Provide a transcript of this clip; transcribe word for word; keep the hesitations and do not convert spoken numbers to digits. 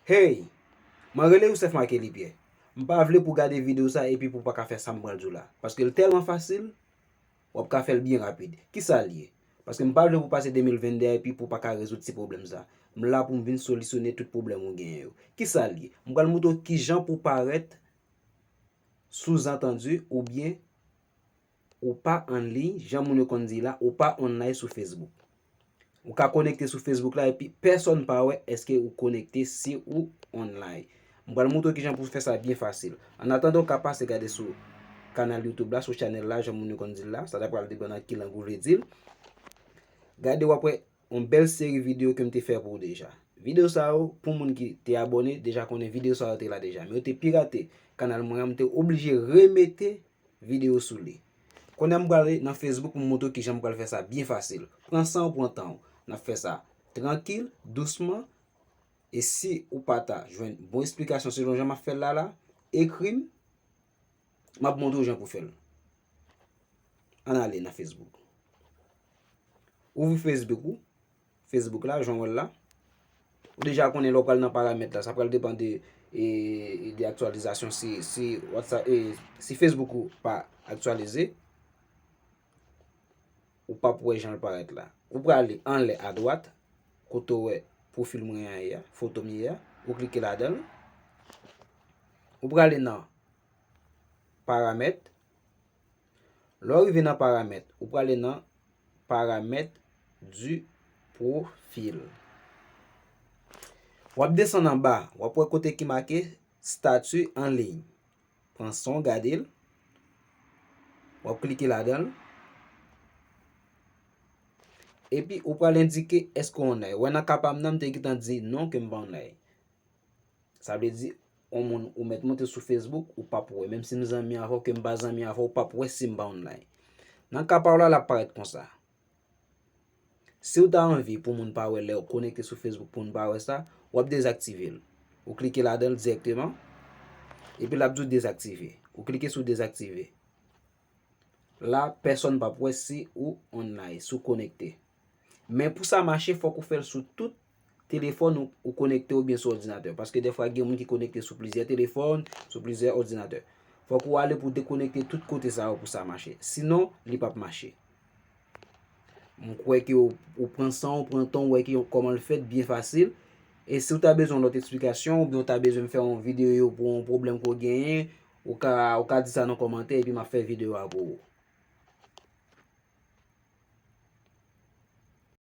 Hey! Mwen rele Youssef Marquely Pierre. M pa vle pou w gade videyo sa epi pou w pa ka fè sa m pral di w la. Paske l tèlman fasil, w ap ka fè l byen rapid. Kisa l ye? Paske m pa vle pou w pase de mil venn de a epi pou w pa ka rezoud ti pwoblèm sa. M la pou m vin solisyone tout pwoblèm ou genyen yo. Kisa l ye? M pral montre w kijan pou w parèt souzantandi oubyen ou pa an liy, jan moun yo konn di la, ou pa online sou Facebook. Ou ka konekte sou Facebook la epi pèsonn pa wè èske ou konekte si ou online. M pral montre w kijan pou fè sa byen fasil. Annatandan, ou ka pase gade sou kanal YouTube la, sou chanèl la, jan moun yo konn di l la. Sa ta pral depann nan ki lang ou vle di l. Gade, w ap wè yon bèl seri videyo ke m te fè pou w deja. Videyo sa yo, pou moun ki te abòne, deja konnen videyo sa yo te la deja. Men yo te pirate kanal mwen an, m te oblije remete videyo sou li. Kounye a m prale nan Facebook pou m montre w kijan m pral fè sa byen fasil. Pran san w, pran tan w. N ap fè sa trankil, dousman. E si ou pa ta jwenn bon esplikasyon selon jan m ap fè l la la, ekri m, m ap montre w jan pou fè l. Ann ale nan Facebook. Ouvri Facebook ou. Facebook la, jan w wè l la. Ou deja konnen lè w pral nan paramèt la, sa pral depann de, e, de aktyalizasyon si, si WhatsApp, e, si Facebook ou pa aktyalize, ou p ap wè jan l parèt la. Ou prale anlè adwat, kote w wè pwofil mwen an ye a, foto m ye a, ou klike ladan l. Ou prale nan paramèt. Lè w rive nan paramèt, ou prale nan paramèt du profil. W ap desann anba, w ap wè kote ki make statut en ligne. Pran san w gade l. W ap klike ladan l. Epi ou pral endike èske w online. Wè nan ka pa m nan, m te gentan di non ke m pa online. Sa vle di, yon moun ou mèt monte sou Facebook, ou p ap wè. Menm si m zanmi avè w, ke m pa zanmi avè w, ou p ap wè si m pa online. Nan ka pa w la, l ap parèt konsa. Si w ta anvi pou moun pa wè lè w konekte sou Facebook, pou moun pa wè sa, w ap dezaktive l. Ou klike ladan l dirèkteman, epi l ap di w dezaktive. Ou klike sou dezaktive. La, pèsonn p ap wè si ou online, si w konekte. Men pou sa mache, fòk ou fè l sou tout telefòn ou, ou konekte oubyen sou òdinatè. Paske dèfwa gen moun ki konekte sou plizyè telefòn, sou plizyè òdinatè. Fòk ou ale pou dekonekte tout kote sa yo pou sa mache. Sinon, li p ap mache. M kwè ke w, ou pran san w, pran tan w, wè ki, kòman l fèt, byen fasil. E si w ta bezwen yon lòt esplikasyon, oubyen w ta bezwen m fè yon videyo pou yon pwoblèm ke w genyen, ou ka, ou ka di sa nan kòmantè, epi m ap fè videyo a pou ou.